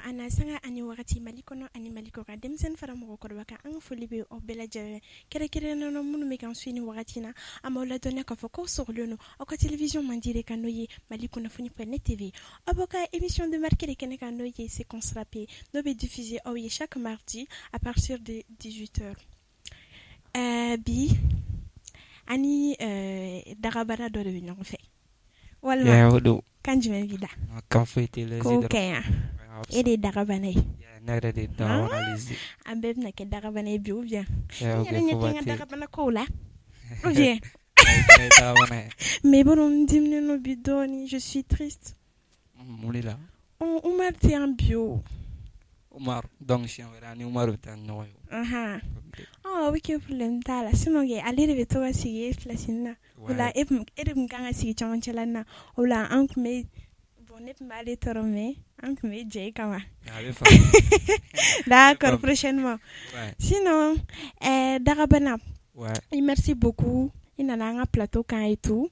don an na sanga ani wagati, Mali kɔnɔ ani Mali kɔ kan, denmisɛnnin fara mɔgɔkɔrɔba kan, an ka foli bɛ aw bɛɛ lajɛlen, kɛrɛnkɛrɛnnenya la minnu bɛ k'an suit ni wagati na. An b'aw ladɔnniya k'a fɔ k'aw sɔgɔlen don aw ka télévision mandi de kan, n'o ye Mali kunnafoni point net TV, aw b'aw ka émission de marque de kɛnɛ kan, n'o ye Séquence Rap, n'o bɛ diffuser aw ye chaque mardi à partir de 18 heures. Bi ani dagabana dɔ de bɛ ɲɔgɔn fɛ walima O don. Kan jumɛn b'i da? Kan foyi tɛ. Ko ka ɲi, e de ye dagabana ye? Ne yɛrɛ de ye dagabana. An bɛɛ bɛna kɛ dagabana ye bi, ou bien n yɛrɛ ɲɛ tɛ n ka dagabana kow la, ou bien mais i b'a dɔn, n diminen don bi dɔɔni, je suis triste. Mun de la? Umar tɛ yan bi o. Umar, donc siɲɛ wɛrɛ ani Umar bɛ taa ni ɲɔgɔn ye. Anhan, ɔ ok, problème t'a la. Sinon kɛ, ale de bɛ to ka sigi e place na o la, e de tun kan ka sigi cɛmancɛla na o la. An tun bɛ, bon, ne tun b'ale tɔɔrɔ, mais an tun bɛ jɛ e kama. D'accord, prochainement. Sinon dagabana, merci beaucoup, i nana an ka plateau kan et tout.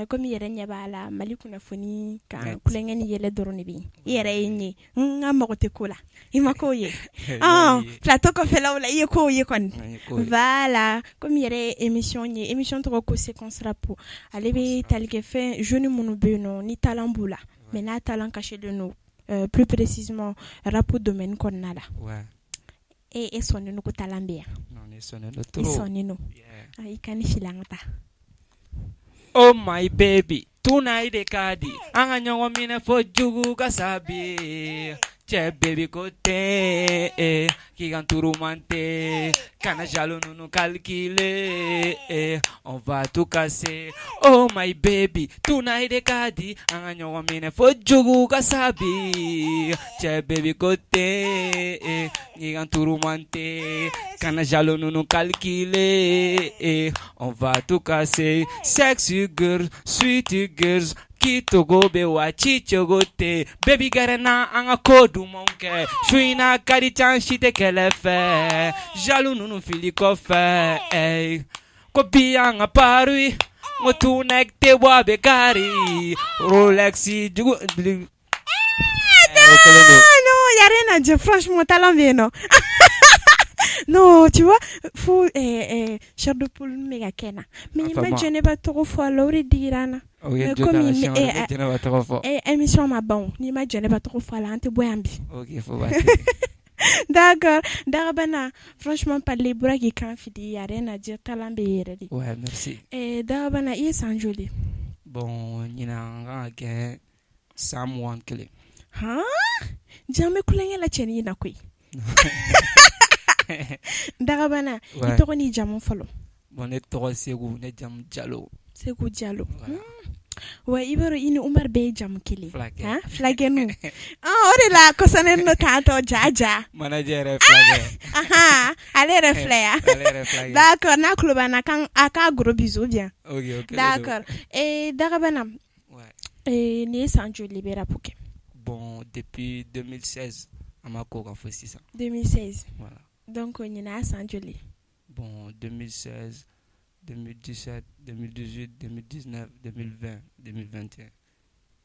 Komi i yɛrɛ ɲɛ b'a la, Mali kunnafoni kan, kulonkɛ ni yɛlɛ dɔrɔn de bɛ yen. I yɛrɛ ye n ye, n ka mago tɛ ko la, i ma kow ye plateau kɔfɛlaw la, i ye kow ye kɔni. Voilà, komi i yɛrɛ ye émission ye, émission tɔgɔ ko Séquence Rap. Ale bɛ tali kɛ fɛn jeune minnu bɛ yen nɔ ni talent b'u la, mais n'a talent caché don, plus précisément rap domaine kɔnɔna la. E sɔnnen don ko talent bɛ yan? I sɔnnen don? I ka ni fili, an ka taa. Oh my baby, tuna i de ka di, an ka ɲɔgɔn minɛ fo jugu ka sabi. Cɛ baby ko ten, k'i ka tourmenter, kana jaloux ninnu calculer, on va tout casser. Oh my baby, tuna i de ka di, an ka ɲɔgɔn minɛ fo jugu ka sabi. Cɛ baby ko ten, k'i ka tourmenter, kana jaloux ninnu calculer, on va tout casser. Sexy girl, sweet girls, k'i togo bɛ wa ci cogo tɛ. Baby, gɛrɛ na, an ka ko dumanw kɛ. Su in na ka di can, si tɛ kɛlɛ fɛ, jaloux ninnu fili kɔfɛ. Ko bi an ka pari, n ko tuna tɛ bɔ, a bɛ kari Rolex jugu. Non, y a rien à dire, franchement, talent bɛ yen nɔ. Non, tu vois, fo chair de poule bɛ ka kɛ n na, mais i ma Jɛnɛba tɔgɔ fɔ a la, o de digira n na. Mais komi émission ma ban, n'i ma Jɛnɛba tɔgɔ fɔ a la, an tɛ bɔ yan bi. D'accord, Dagabana, franchement parler, i bɔra k'i kan fili, y a rien à dire, talent bɛ yen yɛrɛ de. Ouais, merci. Dagabana, i ye san joli? Bon, ɲinan kan ka kɛ san 21. Han, ja an bɛ kulonkɛ la cɛnin in na koyi. Dagabana, i tɔgɔ n'i jamu fɔlɔ? Bon, ne tɔgɔ Segu, ne jamu Jalo. Segu Jalo. Wa i b'a dɔn, i ni Umar bɛɛ ye jamu kelen, fulakɛninw. O de la kɔsɔnnen don tantɔ ja ja. Manager yɛrɛ fulakɛ. Ale yɛrɛ filɛ yan. D'accord, n'a tulo b'an na, a k'a gros bisou bien. D'accord, Dagabana, nin ye san joli i bɛ rap kɛ? Bon, depuis 2016, an ma ko kan fo sisan. 2016. Voilà. Donc ɲinan y'a san joli? Bon, 2016, 2017, 2018, 2019, 2020, 2021.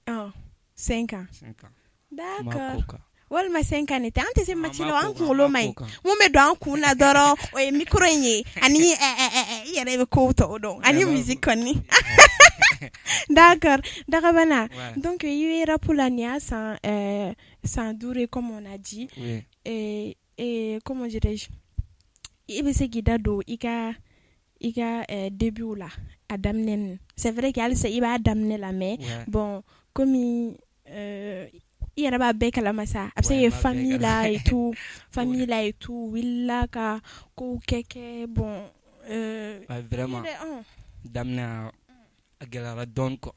Oh, 5 ans. 5 ans. D'accord. Walima 5 ans de tɛ, an tɛ se maths la, an kunkolo man ɲi. Mun bɛ don an kun na dɔrɔn, o ye micro in ye ani i yɛrɛ bɛ kow tɔw dɔn ani musique kɔni. D'accord, Dagabana, donc i bɛ rap la, nin y'a san 5 ye, comme on a dit. Oui. Et comment dirais-je, i bɛ se k'i da don i ka début la, a daminɛ ninnu? C'est vrai que halisa i b'a daminɛ la, mais bon, komi i yɛrɛ b'a bɛɛ kalama sa, a bɛ se ka kɛ famille la et tout, famille la et tout, wulila ka kow kɛ kɛ, bon. Vraiment, daminɛ a gɛlɛyara dɔɔnin quoi,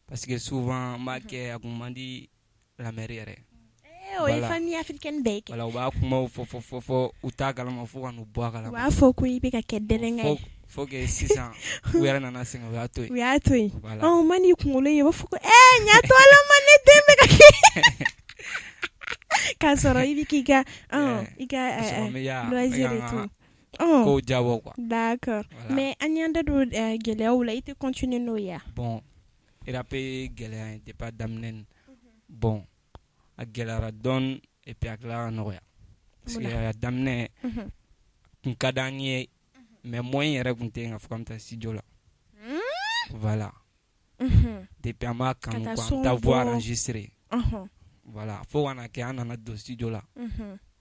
parce que souvent n b'a kɛ, a kun man di la mère yɛrɛ. O ye famille africaine bɛɛ kɛ. Voilà, u b'a kumaw fɔ fɔ fɔ fɔ, u t'a kalama fo ka n'u bɔ a kalama. U b'a fɔ ko i bɛ ka kɛ délinquant ye. Fo que sisan u yɛrɛ nana sɛgɛn, u y'a to yen. U y'a to yen. Ɔ, man'i kunkolo ye, u b'a fɔ ko ɛɛ, ɲa to Ala ma, ne den bɛ ka kɛ, k'a sɔrɔ i bɛ k'i ka i ka loisir et tout. Kow diabɔ quoi. D'accord, mais an y'an da don gɛlɛyaw la, i tɛ continuer n'o ye wa? Bon, rap gɛlɛya ye depuis a daminɛ, bon. A gɛlɛyara dɔɔni et puis a tilala ka nɔgɔya, parce que a daminɛ kun ka d'an ye, mais moyen yɛrɛ tun tɛ yen ka fɔ k'an bɛ taa studio la. Voilà, depuis an b'a kanu quoi, an bɛ taa voix enregistrer. Voilà, fo ka na kɛ an nana don studio la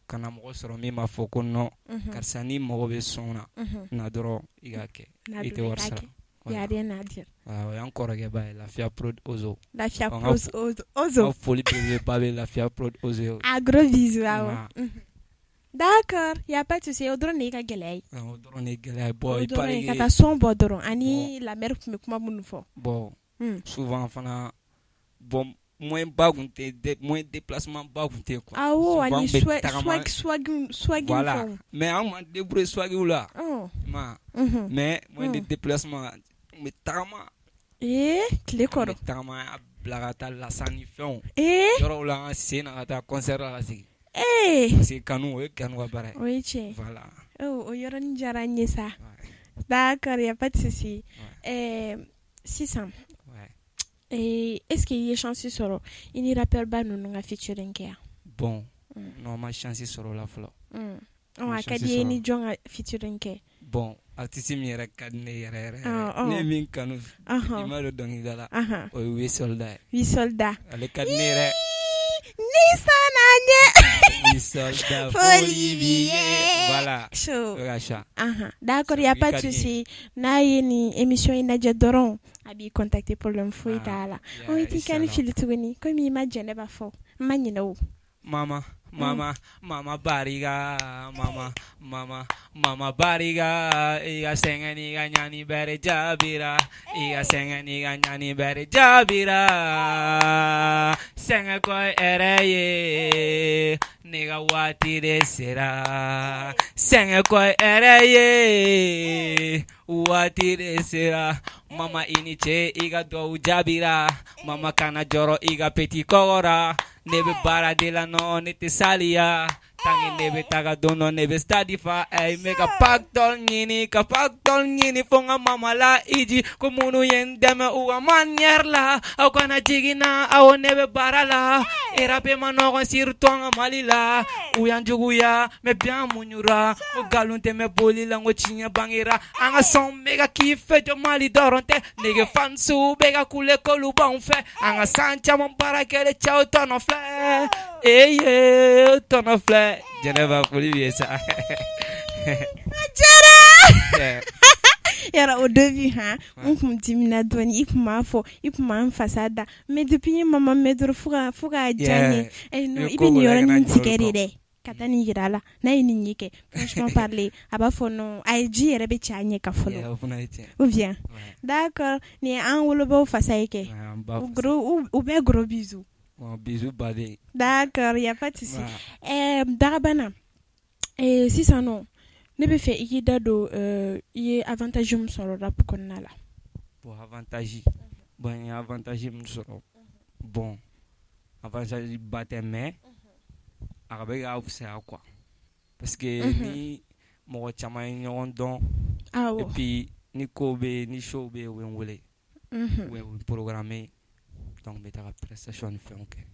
ka na mɔgɔ sɔrɔ min b'a fɔ ko non, karisa, n'i mago bɛ son na, na dɔrɔn i k'a kɛ, i tɛ wari sara. Y a rien à dire. O y'an kɔrɔkɛba ye, Lafiya Prod Ozo. Lafiya Prod Ozo. N ka foli belebeleba bɛ Lafiya Prod Ozo ye. A gros bisous, awɔ. D'accord, y a pas de souci. O dɔrɔn de y'i ka gɛlɛya ye. O dɔrɔn de ye gɛlɛya ye. Bon, il paraît que ka taa son bɔ dɔrɔn ani la mère tun bɛ kuma minnu fɔ. Bon, souvent fana, bon, moyen ba tun tɛ, moyen déplacement ba tun tɛ quoi. Awɔ, ani swag swag swag. Voilà, mais an m'an débrouiller swag la. I ma ye, mais moyen de déplacement, n bɛ tagama. Ee, tile kɔrɔ. N bɛ tagama, a bila ka taa lasa ni fɛnw. Yɔrɔw la, an sen na ka taa concert la ka segin. Parce que kanu, o ye kanu ka baara ye. O ye tiɲɛ. Voilà. O yɔrɔnin diyara n ye sa. D'accord, y a pas de souci. Ɛɛ, sisan, est ce que i ye chance sɔrɔ i ni rappeur ba ninnu ka featuring kɛ yan? Bon, non, ma chance sɔrɔ o la fɔlɔ. A ka di i ye ni jɔn ka featuring kɛ? Bon, artiste min yɛrɛ ka di ne yɛrɛ yɛrɛ, ne ye min kanu i ma don dɔnkilida la, o ye Wiz Soldat ye. Wiz Soldat. Ale ka di ne yɛrɛ. Ni sɔnna ɲɛ. Wiz Soldat, foli b'i ye. Voilà. Chaud. O ka ca. D'accord, y a pas de souci. N'a ye nin émission in lajɛ dɔrɔn, a b'i contacter, problème foyi t'a la. I t'i kan fili tuguni komi i ma Jɛnɛba fɔ, n ma ɲinɛ o. Mama, mama, mama barika, mama, mama, mama barika, i ka sɛgɛn n'i ka ɲani bɛɛ de jaabira, i ka sɛgɛn n'i ka ɲani bɛɛ de jaabira. Sɛgɛn kɔ ye hɛrɛ ye, ne ka waati de sera. Sɛgɛn kɔ ye hɛrɛ ye, waati de sera. Mama, i ni ce, i ka duwawu jaabira. Mama, kana jɔrɔ, i ka petit kɔgɔra. Ne bɛ baara de la nɔ, ne tɛ saliya. Tant que ne bɛ taga don dɔ, ne bɛ stade fa. Ey, n bɛ ka pactole ɲini, ka pactole ɲini, fo n ka mama la iji ko minnu ye n dɛmɛ u ka manière la. Aw kana jigin na, awɔ, ne bɛ baara la. Rap ma nɔgɔn, surtout an ka Mali la. U y'an juguya, mais bi an muɲura. Ko nkalon tɛ mɛn boli la, n ko tiɲɛ bangera. An ka son bɛ ka kiffe jɔ, Mali dɔrɔn tɛ. Nege fansiw bɛ ka kule k'olu b'anw fɛ. An ka san caman baara kɛlen, cɛw tɔnɔ filɛ. Eye, tɔnɔ filɛ. Jɛnɛba, foli b'i ye sa. A diyara. Yɔrɔ o début han, n kun dimina dɔɔni, i kun b'a fɔ, i kun b'an fasa da, mais depuis n ye mama mɛn dɔrɔn, fo k'a diya n ye. Non, i bɛ nin yɔrɔnin tigɛ de dɛ ka taa nin yira a la. N'a ye nin ye kɛ, franchement parler, a b'a fɔ non, a ye ji yɛrɛ bɛ cɛ a ɲɛ kan fɔlɔ. Ou bien? D'accord, nin ye an wolobaw fasa ye kɛ. Gros, u bɛɛ gros bisous. Bisous baden. D'accord, y a pas de souci. Ɛɛ, Dagabana, sisan nɔ, ne bɛ fɛ i k'i da don i ye avantage min sɔrɔ rap kɔnɔna la. Bon, avantage, bon, n ye avantage min sɔrɔ, bon, avantage ba tɛ, mais a bɛ ka fisaya quoi, parce que ni mɔgɔ caman ye ɲɔgɔn dɔn et puis ni ko bɛ yen, ni show bɛ yen, u bɛ n wele, u bɛ n programmer, donc n bɛ taga prestation ni fɛnw kɛ.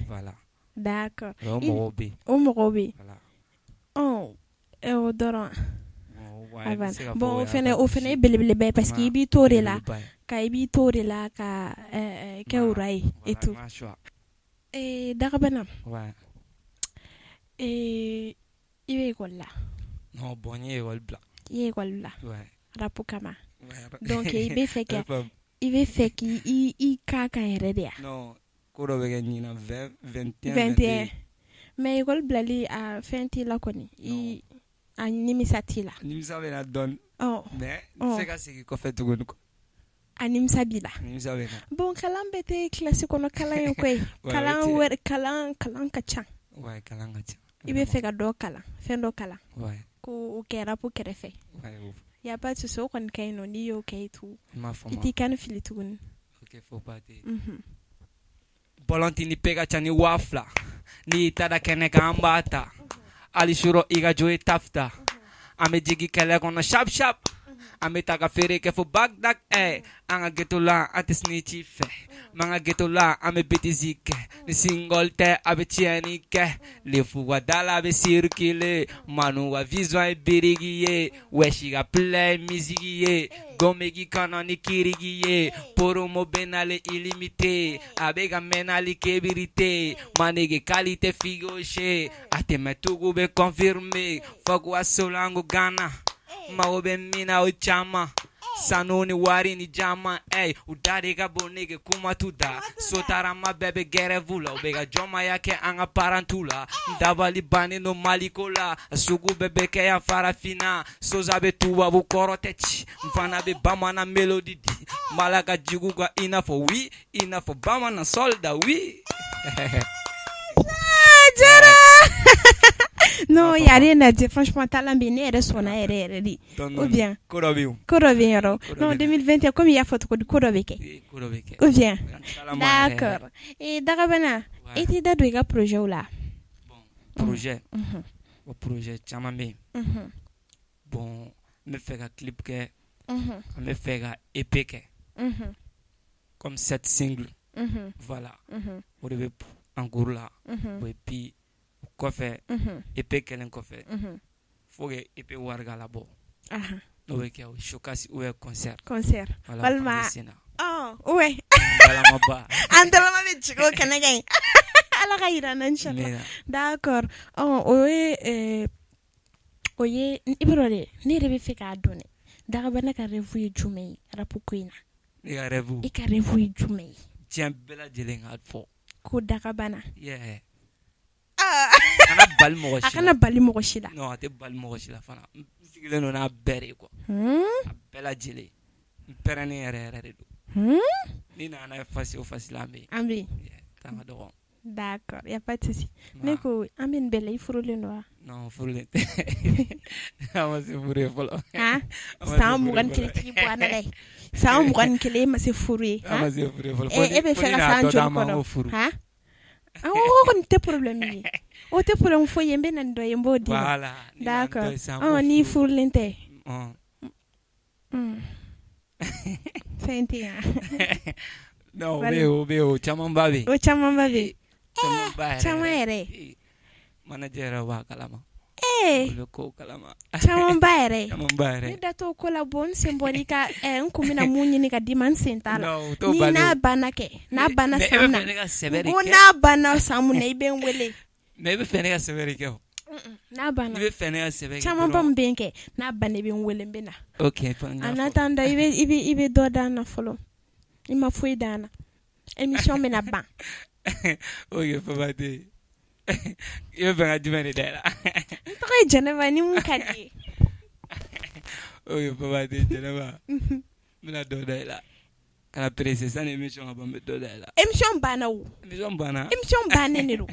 Voilà. D'accord. O mɔgɔw bɛ yen. O mɔgɔw bɛ yen. Voilà. Ɔ, o dɔrɔn. Bon, o fɛnɛ ye belebeleba ye, parce que i b'i to de la ka i b'i to de la ka kɛ roi ye et tout. Dagabana, i bɛ école la? Non, bon, n ye école bila. I ye école bila? Rap kama. Donc i bɛ fɛ k'i i k'a kan yɛrɛ de ya? Non, ko dɔ bɛ kɛ ɲinan 20, 21. 21, mais école bilali, a fɛn t'i la kɔni, i a nimisa t'i la? Nimisa bɛ na dɔɔni, mais n tɛ se ka segin kɔfɛ tuguni quoi. A nimisa b'i la? Nimisa bɛ na. Bon, kalan bɛɛ tɛ classe kɔnɔ kalan ye koyi. Kalan wɛrɛ, kalan ka ca. Ouais, kalan ka ca. I bɛ fɛ ka dɔ kalan, fɛn dɔ kalan ko o kɛ rap kɛrɛfɛ. Y a pas de souci, o kɔni ka ɲi nɔ, n'i y'o kɛ et tout, i t'i kan fili tuguni. Ok, faut pas tɛ. Bɔlɔntini pe ka ca ni 2000. N'i taara kɛnɛ kan, an b'a ta. Hali surɔ i ka jo ye tafta. An bɛ jigin kɛlɛ kɔnɔ sharp sharp. An bɛ taa ka feere kɛ fo Bagdad. An ka ghetto la, an tɛ snitch fɛ. M'an ka ghetto la, an bɛ bêtise kɛ. Ni single tɛ, a bɛ tiɲɛni kɛ. Lefu ka da la bɛ circuler. Manu ka vision ye biriki ye. Weshi ka play ye musique ye. Gomeki kɔnɔ ni kiriki ye. Promo bɛ nalen illimité. A bɛ ka mɛn n'ale kebirite. Manege qualité figoshe. A tɛmɛ tugu bɛ confirmer. Fakuwa Solango Ghana. Mago bɛ min na o caman. Sanu ni wari ni jama, ey, u da de ka bon nege kuma t'u da. Sotarama bɛɛ bɛ grève la, u bɛ ka jɔnmaya kɛ an ka parantiw la. Dabali bannen don Maliko la, a sugu bɛɛ bɛ kɛ yan farafinna. Sosa bɛ tubabu kɔrɔ tɛ ci, n fana bɛ bamanan mélodie di. N b'a la ka jugu ka i n'a fɔ oui, i n'a fɔ bamanan soldat oui. Jara. Non, y a rien à dire. Franchement, talent bɛ yen. Ne yɛrɛ sɔnna yɛrɛ yɛrɛ de. Ou bien. Ko dɔ bɛ yen. Ko dɔ bɛ yen yɔrɔ. Non, 2021 comme i y'a fɔ cogo di, ko dɔ bɛ kɛ. Ko dɔ bɛ kɛ. Ou bien. D'accord. Eh, Dagabana, i t'i da don i ka projet la. Bon, projet. O projet caman bɛ yen. Bon, n bɛ fɛ ka clip kɛ. An bɛ fɛ ka EP kɛ. Comme sept singles. Voilà. O de bɛ en cours la. Et puis o kɔfɛ, EP kɛlen kɔfɛ, faut que EP wari ka labɔ. N'o bɛ kɛ o showcase ou bien concert. Concert. Voilà. Walima sen na. Oh, ouais. Balamaba. An dalama bɛ jigin o kɛnɛ kan yen. Ala ka yira n na inchallah. D'accord. Ɔ o ye i b'a dɔn dɛ, ne yɛrɛ bɛ fɛ k'a dɔn dɛ. Dagabana ka rêve ye jumɛn ye rap ko in na? Ne ka rêve. I ka rêve ye jumɛn ye? Diɲɛ bɛɛ lajɛlen k'a fɔ. Ko Dagabana. Yeah. A kana bali mɔgɔ si la. A kana bali mɔgɔ si la. Non, a tɛ bali mɔgɔ si la fana. N sigilen don n'a bɛɛ de ye quoi. A bɛɛ lajɛlen. N pɛrɛnnen yɛrɛ yɛrɛ de don. Ni nana n'a ye face o face la, an bɛ yen. An bɛ yen. Temps ka dɔgɔ. D'accord, y a pas de souci. Ne ko an bɛ nin bɛɛ la, i furulen don wa? Non, furulen tɛ. An ma se furu ye fɔlɔ. Han? San 21 tigi bɔ an na dɛ. San 21 e ma se furu ye. An ma se furu ye fɔlɔ. E bɛ fɛ ka san joli kɔnɔ? Han? Awɔ, o kɔni tɛ problème ye. O tɛ problème foyi ye, n bɛ na ni dɔ ye, n b'o d'i ma. Voilà. D'accord. Ɔ n'i furulen tɛ? Fɛn tɛ yen. Non, o bɛ yen, o bɛ yen, o camanba bɛ yen. O camanba bɛ yen. Camanba yɛrɛ. Caman yɛrɛ. Manager yɛrɛ b'a kalama. Ee. O bɛ kow kalama. Camanba yɛrɛ. Camanba yɛrɛ. Ne da t'o ko la bɔ n sen bɔ n'i ka n kun bɛna mun ɲini ka d'i ma, n sen t'a la. Non, o t'o Ni bali n'a banna kɛ, n'a banna Mais e san bɛ min na. fɛ ne ka sɛbɛ de Ko kɛ. n'a banna san mun na, i bɛ n wele. Mais e bɛ fɛ ne ka sɛbɛ de kɛ o. N'a banna. N'i bɛ fɛ ne ka sɛbɛ kɛ Camanba min bɛ yen kɛ, n'a banna i bɛ n wele, n bɛ na. Ok. En attendant, i bɛ dɔ d'an na fɔlɔ. I ma foyi d'an na. Émission bɛna ban. Ok, Faba tɛ yen. I bɛ fɛ ka jumɛn de da i la? N tɔgɔ ye Jɛnɛba, ni mun ka di ye. Ok, Faba tɛ yen, Jɛnɛba. N bɛna dɔ da i la. Kana pressé, sani émission ka ban n bɛ dɔ da i la. Émission banna o. Émission banna. Émission bannen de don.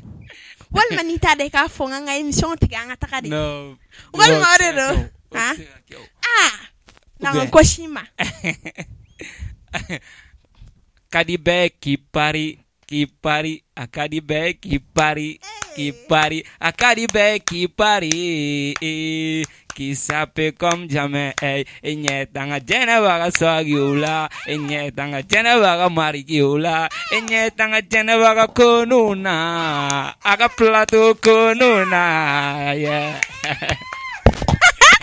Walima n'i t'a dɔn i k'a fɔ n ka émission tigɛ an ka taga de. Non. Walima o de don. O tɛ se ka kɛ o. Ah! Na ka kɔsi i ma. Ka di bɛɛ k'i pari, k'i pari, a ka di bɛɛ k'i pari, k'i pari, a ka di bɛɛ k'i pari, k'i sape comme jamais, ey, e ɲɛ tanga Jɛnɛba ka swagiw la, e ɲɛ tanga Jɛnɛba ka marikiw la, e ɲɛ tanga Jɛnɛba ka konu na, a ka plateau konu na, yeah.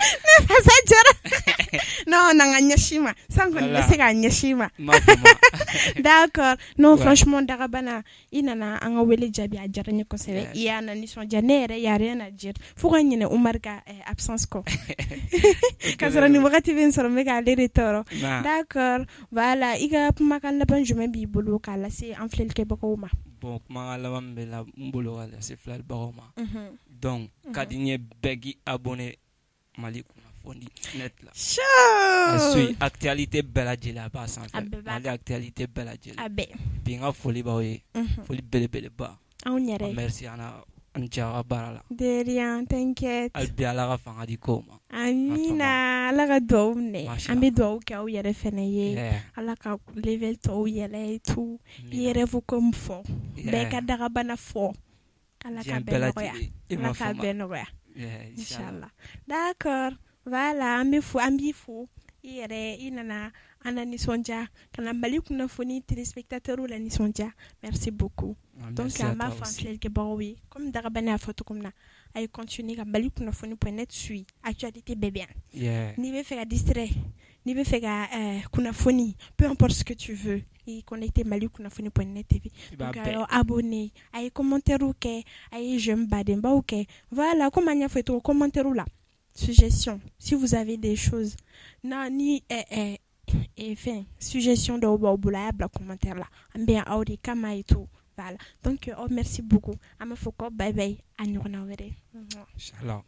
Ne fasa jara. Non, na ka ɲɛsin ma. San kɔni bɛ Voilà. se k'a ɲɛsin ma. N m'a faamu. D'accord. Non, franchement, Dagabana, i nana an ka wele jaabi, a diyara n ye kosɛbɛ. I y'an nisɔndiya. Ne yɛrɛ, y a rien à dire. Fo ka ɲinɛ Umar ka absence kɔ. Ka sɔrɔ nin wagati bɛ n sɔrɔ n bɛ k'ale de tɔɔrɔ. Na. D'accord. Voilà, i ka kumakan laban jumɛn b'i bolo k'a lase an filɛlikɛbagaw ma? Bon, kumakan laban min bɛ la n bolo ka lase filɛlibagaw ma. Donc, ka di n ye bɛɛ k'i abonné Mali kunnafoni net la. A suit actualité bɛɛ lajɛlen a b'a A sanfɛ. bɛɛ b'a Mali actualité bɛɛ lajɛlen. A bɛɛ. Bi n ka foli b'aw ye. Foli belebeleba. Anw yɛrɛ. Merci a ni ce aw ka baara la. De rien, t'inquiète. Hali bi Ala ka fanga di kow ma. Amina, Ala ka duwawu minɛ. Masha An bɛ duwawu kɛ aw yɛrɛ fɛnɛ ye. Ala ka level tɔw yɛlɛ et tout. I ye rêve ko min fɔ. Bɛɛ ka Dagabana fɔ. Ala ka Diɲɛ bɛɛ bɛɛ nɔgɔya. lajɛlen. I Ala m'a k'a faamu. bɛɛ nɔgɔya. Yeah, Inchallah. D'accord. Voilà, an bɛ fo, an b'i fo. I yɛrɛ i nana an na nisɔndiya ka na Mali kunnafoni téléspectateurs la nisɔndiya, merci beaucoup. Donc an b'a fɔ an filɛlikɛbagaw ye comme Dagabana y'a fɔ cogo min na a ye continuer ka Mali kunnafoni point net suit actualité bɛɛ bɛ yan, yeah, n'i bɛ fɛ ka distrait n'i bɛ fɛ ka kunnafoni peu importe ce que tu veux i connecté Mali kunnafoni point net TV donc a y'aw abonné a ye commentaire kɛ a ye j'aime badenbaw kɛ voilà comme an y'a fɔ cogo commentaire la suggestion si vous avez des choses na ni fɛn suggestion dɔw b'aw bolo a y'a bila commentaire la an bɛ yan aw de kama et tout. Voilà, donc oh, merci beaucoup, an b'a fɔ ko bye bye, a ɲɔgɔnna wɛrɛ. Inchallah.